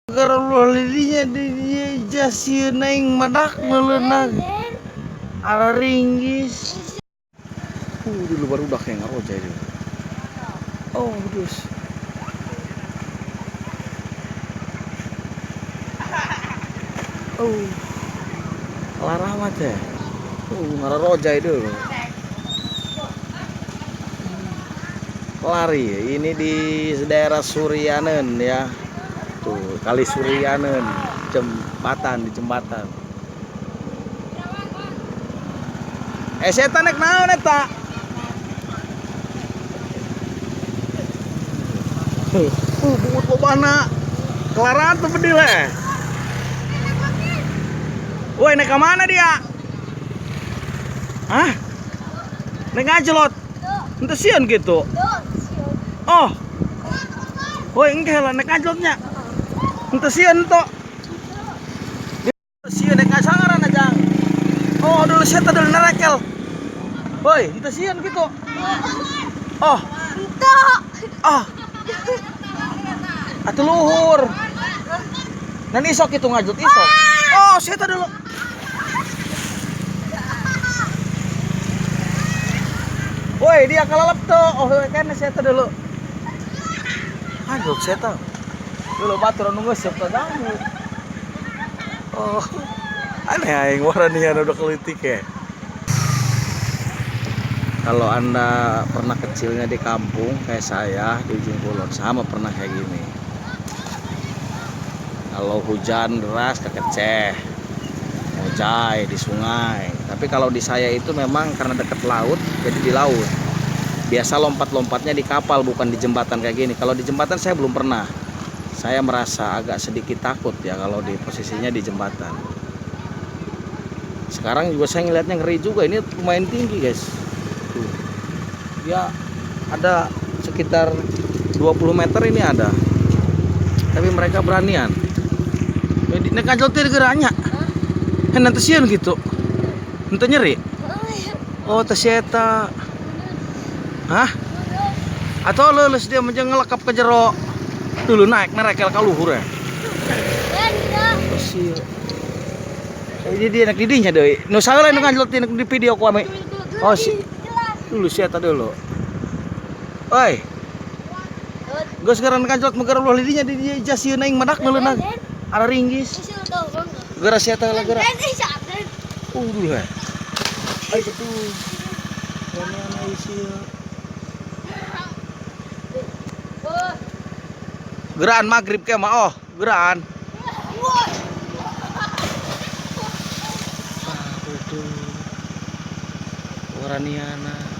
Kalau lidinya di jasieun aing madak meuleunag. Ara ringgis. Dulu baru udah kayak ngarojai dia. Oh, dus. Oh. Larah teh. Ngarojai dulu. Lari ini di daerah Surianen ya. Tuh, kali Surianen, jembatan di jembatan. Setan nek naon eta? Bungut lobana. Kelaran tuh bedil eh. Woi, naik ke mana dia? Hah? Naik ngajlot. Ente sieun gitu. Oh. Woi, engke lah naik ngajlotnya. Ente sieun to. Sieun naik ngasangaran aja. Oh, dulu sia teh dulu nerekel. Woi, ente sieun gitu. Oh. Ente. Ah. Atuh luhur. Dan isok itu ngajut isok. Oh, sia teh dulu. Woi, dia kalalep tuh. Oh, kan sia teh dulu. Aduh, sia teh. Dulu batur anu ngeuseep teh dangu. Oh. Aneh aing waranian udah kelitik ya. Kalau Anda pernah kecilnya di kampung kayak saya di ujung kulon, sama pernah kayak gini. Kalau hujan deras kekeceh, ngojay di sungai. Tapi kalau di saya itu memang karena dekat laut, jadi di laut. Biasa lompat-lompatnya di kapal, bukan di jembatan kayak gini. Kalau di jembatan saya belum pernah. Saya merasa agak sedikit takut ya kalau di posisinya di jembatan. Sekarang juga saya ngelihatnya ngeri juga, ini lumayan tinggi guys. Tuh. Ya ada sekitar 20 meter ini ada. Tapi mereka beranian. Nek ngajol teh geraknya. Nanti sieun gitu. Henteu nyeri. Oh, teh si eta. Hah? Atau leuleus dia menjeng ngelekap ke jero. Dulu naik nerekel ka luhur ya. Oh, sia. Ini dia nak didinya deui. Nu saheula nu ngajlot di video ku ame. Oh, si. Dulu si eta dulu. Oi. Geus ngaran ngajlot megar ulah lidinya di dia jasieun aing madak meuleunag. Ara ringgis. Geura si eta heula geura. Dulu ya. Ai betul. Mana sia. Geraan maghrib ke mah oh, geraan. Waraniana.